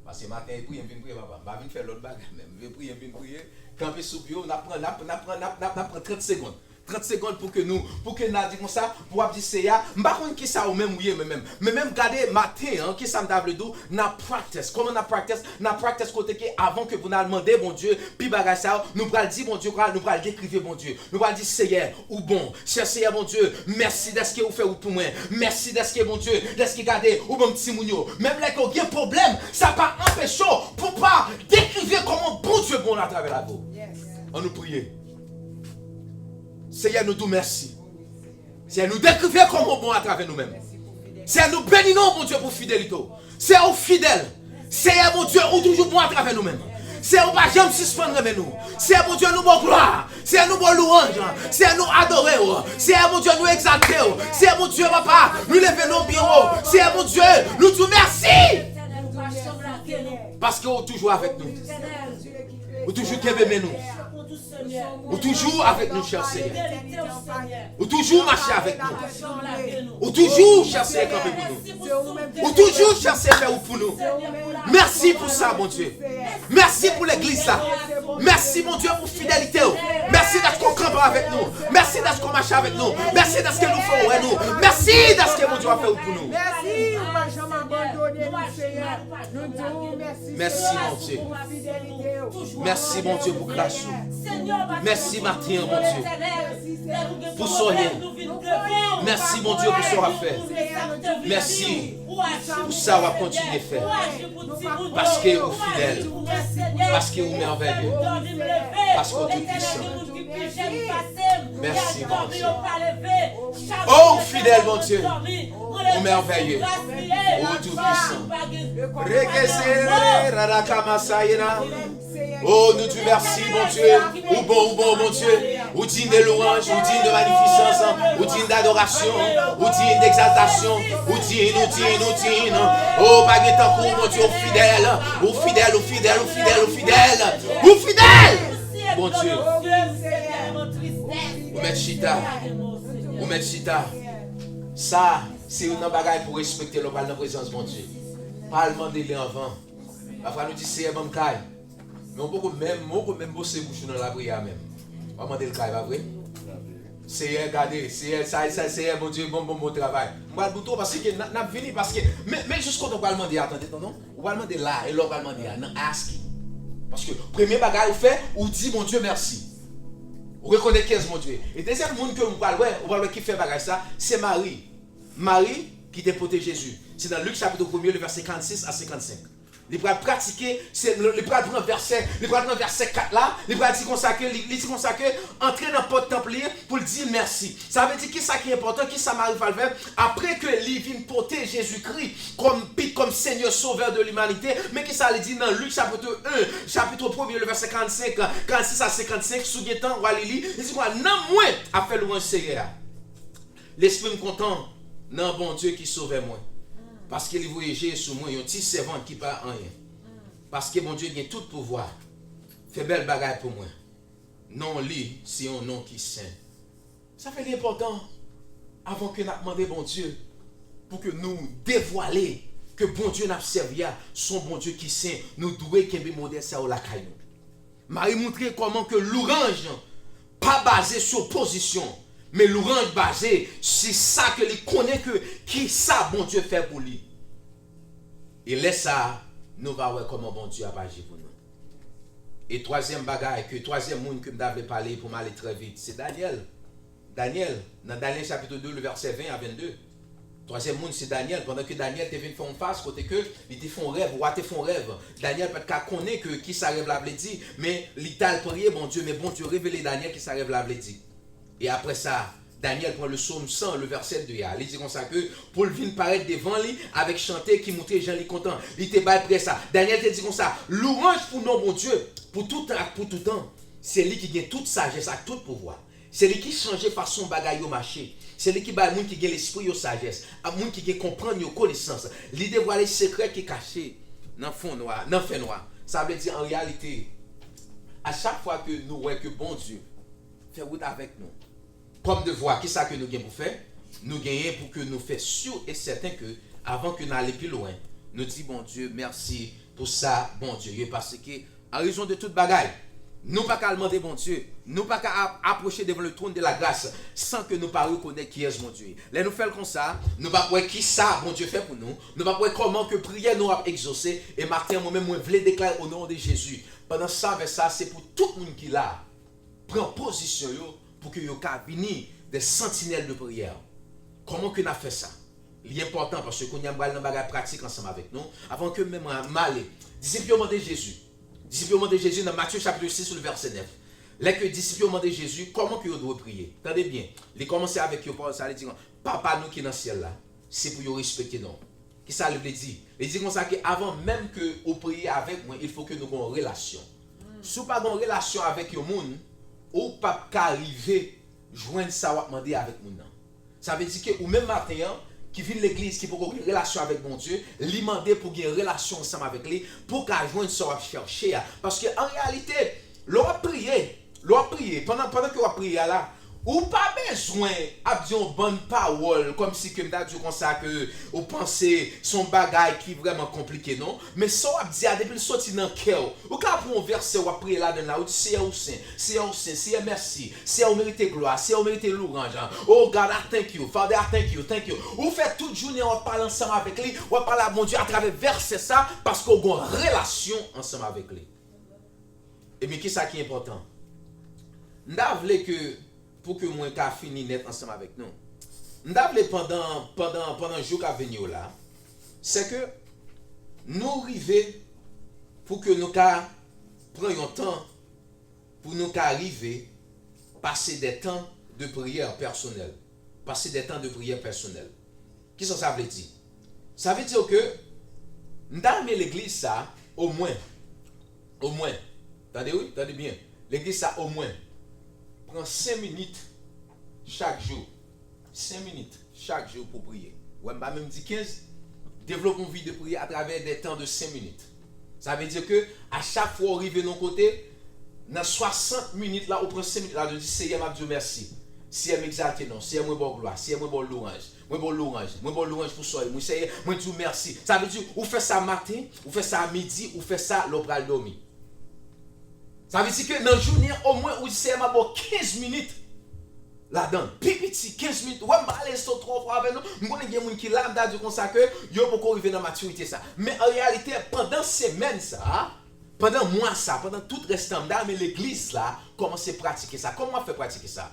Paske maten, e priye m vin priye, papa. M pa vin fè lòt bagay, men m vin priye, m vin priye. Kanpe sou pye w, n ap pran, n ap, n ap pran, n ap, n ap, n ap pran trant segonn. Trant segonn pou ke nou, pou ke n a di konsa, pou w ap di, Seyè, m pa konn kisa ou menm ou ye, men menm. Men menm gade maten an, kisa m ta vle di w, n ap practice. Kòman n ap practice? N ap practice kote ke avan ke pou n al mande Bondye, pi bagay sa yo, nou pral di Bondye, nou pral dekrive Bondye. Nou pral di, Seyè, ou bon. Chè Seyè Bondye, mèsi dèske ou fè wout pou mwen. Mèsi dèske Bondye, dèske gade, ou ban m timoun yo. Menm lè ke w gen pwoblèm, sa pa anpeche w pou pa dekrive kòman Bondye bon atravè lavi w. An nou priye. Seyè, nou di w mèsi. Seyè, nou dekrive kòman w bon atravè nou menm. Seyè, nou beni non w, Bondye, pou fidelite w. Seyè, ou fidèl. Seyè, Bondye, ou toujou bon atravè nou menm. Seyè, ou pa janm sispann renmen nou. Seyè, Bondye, nou ba w glwa. Seyè, nou ba w lwanj. Seyè, nou adore w. Seyè, Bondye, nou egzalte w. Seyè, Bondye, papa, nou leve non w byen wo. Seyè, Bondye, nou di w mèsi. Paske ou toujou avèk nou. Ou toujou kenbe men nou. Ou toujou avèk nou, chè Seyè. Ou toujou mache avèk nou. Ou toujou, chè Seyè, kanpe pou nou. Ou toujou, chè Seyè, fè wout pou nou. Mèsi pou sa, Bondye. Mèsi pou legliz la. Mèsi, Bondye, pou fidelite w. Mèsi dèske w kanpe avèk nou. Mèsi dèske w mache avèk nou. Mèsi dèske nou fè w wè nou. Mèsi dèske, Bondye, w ap fè wout pou nou. Mèsi, ou pa janm abandone nou, Seyè. Nou di w mèsi, Mèsi, Seyè, Bondye. Pou fidelite w. Mèsi, Bondye, pou gras ou. Mèsi maten an, Bondye, pou sa w ye. Mèsi, Bondye, pou sa w ap fè. Mèsi pou sa w ap kontinye fè. Paske ou fidèl. Paske ou mèvèye. Paske ou toupwisan. Mèsi, Bondye. O, ou fidèl, Bondye. Ou mèvèye. Ou toupwisan. Rekese, rarakamasayena. O, nou di w mèsi, Bondye. Ou bon, ou bon, Bondye. Ou diy de lwanj, ou diy de manifisans, ou diy dadorasyon, ou diy degzaltasyon, ou diy, ou diy, ou diy. O, pa gen tankou w, Bondye, ou fidèl. Ou fidèl, ou fidèl, ou fidèl, ou fidèl. Ou fidèl! Bondye. Ou mèt chita. Ou mèt chita. Sa, se youn nan bagay pou w respekte lè w pral nan prezans Bondye. Pa al mande li anvan. Pafwa nou di, Seyè, ban m kay. Men w poko menm, men w poko menm bwose bouch ou nan lapriyè a menm. W ap mande l kay, pa vre? Seyè, gade, Seyè, sa, sa, Seyè, Bondye, bon, bon, bon travay. M pral bout ou paske n, n ap vini, paske, men, men jis kote w pral mande a, tande, tonton. Ou pral mande la, e lè w pral mande a, nan asking. Paske premye bagay ou fè, ou di Bondye mèsi. Ou rekonèt kiyès Bondye ye. E dezyèm moun ke ou pral wè, ou pral wè ki fè bagay sa, se Mari. Mari, ki te pote Jezi. Se nan Lik chapit premye, le vèsè karannsis a senkannsenk. Li pral pratike, se, li pral pran vèsè, li pral pran vèsè kat la, li pral di konsa ke, li, li di konsa ke, antre nan pòt tanp li pou l di mèsi. Sa vle di kisa ki enpòtan, kisa Mari pral fè, apre ke li vin pote Jezikri kòm, kòm Senyè Sovè de limanite, men kisa li di nan Lik chapit en, chapit premye, le vèsè karannsenk, karannsis a senkannsenk, si w gen tan, w a li li, li di konsa, nanm mwen ap fè lwanj Senyè a. Lespri m kontan nan Bondye ki Sovè mwen, paske li voye je sou mwen, yon ti sèvant ki pa anyen. Paske Bondye gen tout pouvwa, fè bèl bagay pou mwen. Non li se yon non ki sen. Sa fè li enpòtan, avan ke n ap mande Bondye pou ke nou devwale ke Bondye n ap sèvi a se yon Bondye ki sen, nou dwe kenbe modèl sa yo lakay nou. Mari montre kòman ke louranj pa baze sou pozisyon, men louranj baze sou sa ke li konnen ke ki sa Bondye fè pou li. E lè sa a, nou va wè kòman Bondye ap aji pou nou. E twazyèm bagay, ke twazyèm moun ke m ta vle pale pou m ale trè vit, se Danyèl. Danyèl, nan Danyèl chapit de, le vèsè ven a vennde. Twazyèm moun se Danyèl, pandan ke Danyèl te vin fè yon faz kote ke li te fè yon rèv, wa te fè yon rèv. Danyèl pa t ka konnen ke kisa rèv la vle di, men li t al priye Bondye, men Bondye revele Danyèl kisa rèv la vle di. E apre sa, Danyèl pran le sòm san, le vèsè de a. Li di konsa ke pou l vin parèt devan li avèk chante ki montre jan li kontan. Li te bay prè sa. Danyèl te di konsa, louranj pou non Bondye, pou tout tan ak pou tout tan. Se li ki gen tout sajès ak tout pouvwa. Se li ki chanje fason bagay yo mache. Se li ki bay moun ki gen lespri yo sajès, ak moun ki gen konprann yo konesans. Li devwale sekrè ki kache nan fon nwa, nan fè nwa. Sa vle di, an reyalite, a chak fwa ke nou wè ke Bondye fè wout avèk nou, kòm devwa, kisa ke nou gen pou fè? Nou genyen pou ke nou fè si e sèten ke, avan ke n ale pi lwen, nou di Bondye mèsi pou sa Bondye ye, paske an rezon de tout bagay, nou pa ka al mande Bondye, nou pa ka ap-, apwoche devan le trône de la grâce san ke nou pa rekonèt kiyès Bondye ye. Lè nou fè l konsa, nou p ap wè kisa Bondye fè pou nou, nou p ap wè kòman ke priyè nou ap egzose, e maten an, mwen menm, mwen vle deklare o non de Jezi, pandan sa vèsè sa, se pou tout moun ki la, pran pozisyon yo pou ke yo ka vini de santinèl de priyè. Kòman ke n ap fè sa? Li enpòtan paske kounye a m pral nan bagay pratik ansanm avèk nou. Avan ke menm mwen m ale, disip yo mande Jezi. Disip yo mande Jezi nan Matye chapit sis, le vèsè nèf. Lè ke disip yo mande Jezi kòman ke yo dwe priye. Tande byen. Li kòmanse avèk yo pawòl sa, li di, Papa nou ki nan syèl la, se pou yo respekte non w. Kisa li vle di? Li di konsa ke avan menm ke ou priye avèk mwen, il faut que nou gen yon relasyon. Si w pa gen yon relasyon avèk yon moun, ou p ap ka rive jwenn sa w ap mande avèk moun nan. Sa vle di ke ou menm maten an, ki vin legliz, ki poko gen relasyon avèk Bondye, li mande pou gen relasyon ansanm avèk li, pou w ka jwenn sa w ap chèche a. Paske an reyalite, lè w ap priye, lè w ap priye, pandan, pandan ke w ap priye a la, ou pa bezwen ap di yon bann pawòl kòmsi ke m ta di w konsa ke ou panse se yon bagay ki vrèman konplike, non. Men sa w ap di a, depi l soti nan kè w, ou ka pran yon vèsè w ap priye ladan l la, ou di, Seyè, ou sen, Seyè, ou sen, Seyè, mèsi, Seyè, ou merite glwa, Seyè, ou merite louranj. Oh God, I thank you, Father, I thank you, thank you. Ou fè tout jounen w ap pale ansanm avèk li, w ap pale a Bondye atravè vèsè sa, paske w gen yon relasyon ansanm avèk li. Ebyen, kisa ki enpòtan? M ta vle ke, pou ke mwen ka fini nèt ansanm avèk nou, m ta vle pandan, pandan, pandan jou k ap vini yo la, se ke nou rive pou ke nou ka pran yon tan pou nou ka rive pase de tan de priyè pèsonèl. Pase de tan de priyè pèsonèl. Kisa sa vle di? Sa vle di ke m ta renmen legliz sa, omwen, omwen, tande wi, tande byen, legliz sa omwen pran senk minit chak jou. Senk minit chak jou pou priye. Wè, m pa menm di kenz. Devlope yon vi de priyè atravè de tan de senk minit. Sa vle di ke a chak fwa w rive nan kote, nan swasant minit la, ou pran senk minit la, ou di, Seyè, m ap di w mèsi. Seyè, m egzalte non w. Seyè, mwen ba w glwa. Seyè, mwen ba w louranj. Mwen ba w louranj. Mwen ba w louranj pou sa w ye. Mwen, Seyè, mwen di w mèsi. Sa vle di, ou fè sa maten, ou fè sa midi, ou fè sa lè w pral dòmi. Sa vle di ke nan jounen an, omwen ou di, Seyè, m ap ba w kenz minit ladan l. Pi piti, kenz minit. Ou wè, m pa ale resto twò fò avè nou. M konnen gen moun ki la, m ta di w konsa ke yo poko rive nan matirite sa. Men an reyalite, pandan semèn sa a, pandan mwa sa a, pandan tout rès tan, m ta renmen legliz la kòmanse pratike sa. Kòman w ap fè pratike sa?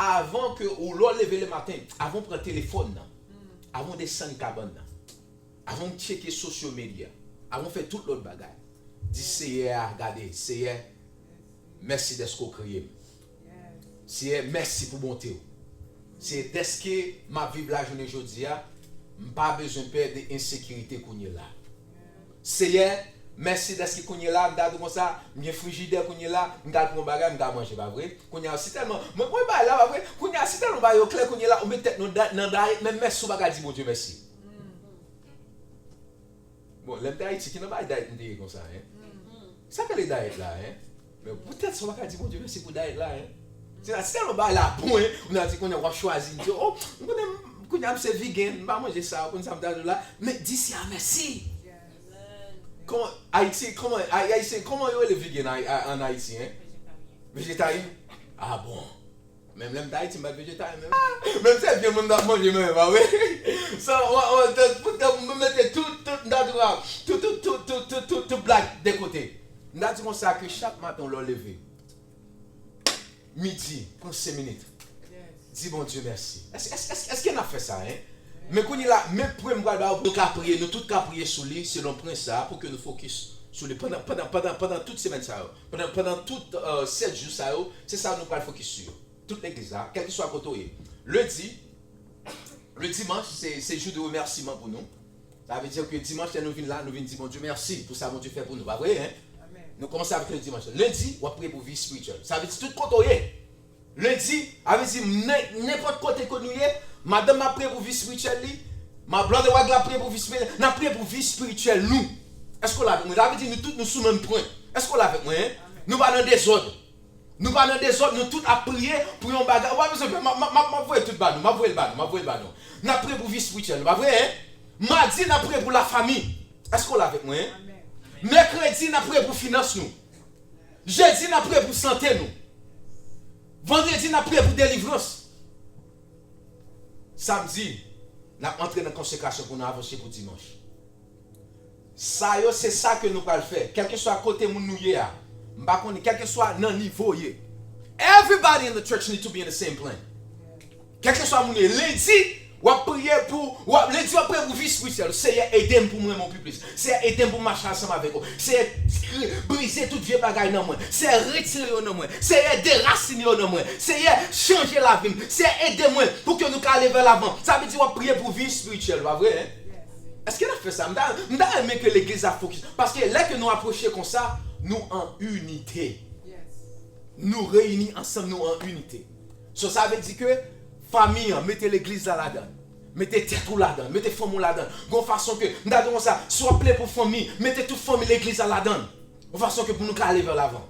Avan ke ou, lè w leve lematen, avan w pran telefòn nan, Avan w desann kabann nan, avan w tcheke social media, avan w fè tout lòt bagay, di Seyè a, gade, Seyè, mèsi dèske w kreye m. Seyè, mèsi pou bonte w. Seyè, dèske m ap viv lajounen jodi a, m pa bezwen pè de ensekirite kounye la. Seyè, mèsi dèske kounye la, m ta di w konsa, m gen frijidè kounye la, m ka al pran yon bagay, m ka manje, pa vre? Kounye a, si tèlman, mwen, mwen bay la, pa vre? Kounye a, si tèlman bagay yo klè kounye la, ou met tèt nou da- nan dayèt, men mèsi ou pa ka di Bondye mèsi. Bon, lè m te Ayiti, ki nan bagay dayèt m te ye konsa, en? Sa k rele dayèt la, en? Men poutèt sa w pa ka di Bondye mèsi pou dayèt la, en? Se la, si tèlman bagay la bon, en, ou nan di kounye a w ap chwazi, m di, oh, m konnen, kounye a m se vigen, m pa manje sa, ou konn sa m ta di w la, men di Seyè a mèsi. Kòman, Ayiti, kòman, Ay- Ayisyen, kòman yo rele vigen Ay- a- ann Ayiti, en? Vejetaryen? Ah bon. Menm lè m t Ayiti, m pa t vejetaryen menm. Menm se vyann mwen m t ap manje menm, pa vre? So, w- w- te- pou te- m mete tout, tout, m ta di w, tout, tout, tout, tout, tout, tout, tout blag de kote. M ta di konsa ke chak maten w lè w leve, midi, pran senk minit. Di Bondye mèsi. Èske, èske, èske, èske n ap fè sa, en? Men kounye la, men pwen m pral ba w, nou ka priye, nou tout ka priye sou li, selon pwen sa a, pou ke nou fokis sou li pandan, pandan, pandan, pandan tout semèn sa yo. Pandan, pandan tout, euh, sèt jou sa yo, se sa nou pral fokis sou yo. Tout legliz la, kèlkeswa kote w ye. Lendi, le dimanche, se, se jou de remèsiman pou nou. Sa vle di ke dimanch, lè nou vin la, nou vin di Bondye mèsi pou sa Bondye fè pou nou, pa vre, en? Nou kòmanse avèk le dimanch. Lendi, w ap priye pou vi espirityèl. Sa vle di tout kote w ye. Lendi, sa vle di nen- nenpòt kote ke nou ye, madanm m ap priye pou vi espirityèl li, ma blòdewag la ap priye pou vi espirityèl, n ap priye pou vi espirityèl nou. Èske w la avèk mwen? Sa vle di nou tout nou sou menm pwen. Èske w la avèk mwen, en? Nou pa nan dezòd. Nou pa nan dezòd, nou tout ap priye pou yon bagay. Ou pa bezwen pè, m ap, m ap, m ap, m ap voye tout ba nou, m ap voye l ba nou, m ap voye l ba nou. N ap priye pou vi espirityèl nou, pa vre, en? Madi, n ap priye pou lafanmi. Èske w la avèk mwen, en? Mèkredi, n ap priye pou finans nou. Jedi, n ap priye pou sante nou. Vandredi, n ap priye pou delivrans. Samdi, n ap antre nan konsekrasyon pou nou avanse pou dimanch. Sa yo, se sa ke nou pral fè. Kèlkeswa kote moun nou ye a, m pa konnen, kèlkeswa nan nivo w ye. Everybody in the church need to be in the same plan. Kèlkeswa moun ye, lendi, w ap priye pou, w ap, lendi w ap priye pou vi espirityèl. Seyè, ede m pou m renmen w pi plis. Seyè, ede m pou m mache ansanm avèk ou. Seyè, brize tout vye bagay nan mwen. Seyè, retire yo nan mwen. Seyè, derasine yo nan mwen. Seyè, chanje lavi m. Seyè, ede mwen pou ke nou ka ale vè lavan. Sa vle di w ap priye pou vi espirityèl, pa vre, en? Èske n ap fè sa? M ta, m ta renmen ke legliz la fokis. Paske lè ke nou apwoche konsa, nou an inite. Nou reyini ansanm, nou an inite. So, sa vle di ke fanmi an, mete legliz la ladan l. Mete tèt ou ladan l, mete fanmi w ladan l. Gon fason ke, m ta di konsa, si w ap ple pou fanmi, mete tout fanmi legliz la ladan l. Yon fason ke pou nou ka ale vè lavan.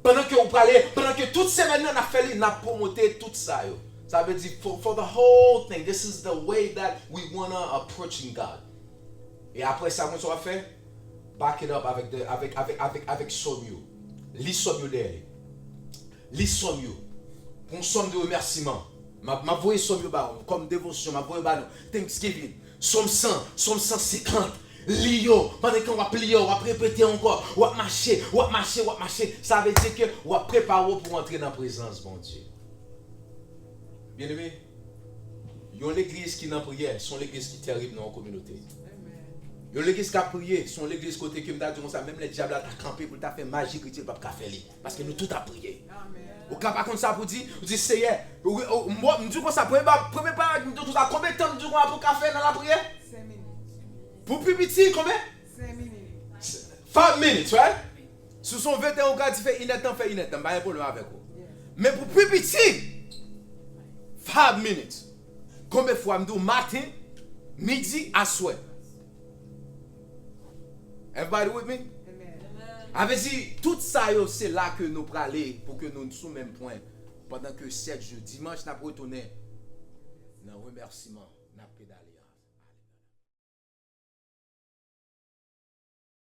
Pandan ke ou prale, pandan ke tout semèn nan n ap fè li, n ap pwomote tout sa yo. Sa vle di, for, for the whole thing, this is the way that we wanna approaching God. E apre sa, konn sa w ap fè? Back it up avèk, de, avèk, avèk, avèk, avèk sòm yo. Li sòm yo dèyè li. Li sòm yo. Pran sòm de remèsiman. M ap, m ap voye sòm yo ba ou. Kòm devosyon, m ap voye ba nou. Thanksgiving. Sòm san, sòm san senkant. Li yo. Pandan ke w ap li yo, w ap repete ankò. W ap mache, w ap mache, w ap mache. Sa vle di ke w ap prepare w pou w antre nan prezans Bondye. Byeneme, yon legliz ki nan priyè, se yon legliz ki tèrib nan yon kominote. Yon legliz k ap priye, se yon legliz kote ke m ta di konsa, menm lè dyab la ta kanpe pou l ta fè maji, ekriti l p ap ka fè li. Paske nou tout ap priye. Ou ka pa konn sa pou di, ou di, Seyè, ou, ou, m, m di konsa, premye ba, premye ba, m di konsa, konbyen tan m di konsa pou w ka fè nan lapriyè? Pou pi piti, konbyen? Five minutes, right? Si w se yon veteran, ou ka di fè inèdtan, fè inèdtan, m pa gen pwoblèm avèk ou. Men pou pi piti, five minutes. Konbyen fwa m di w maten, midi, aswè? Everybody with me? Avè di, tout sa yo, se la ke nou prale pou ke nou sou menm pwen. Pandan ke sèt jou, dimanch, n ap retounen nan remèsiman, n ap pedale.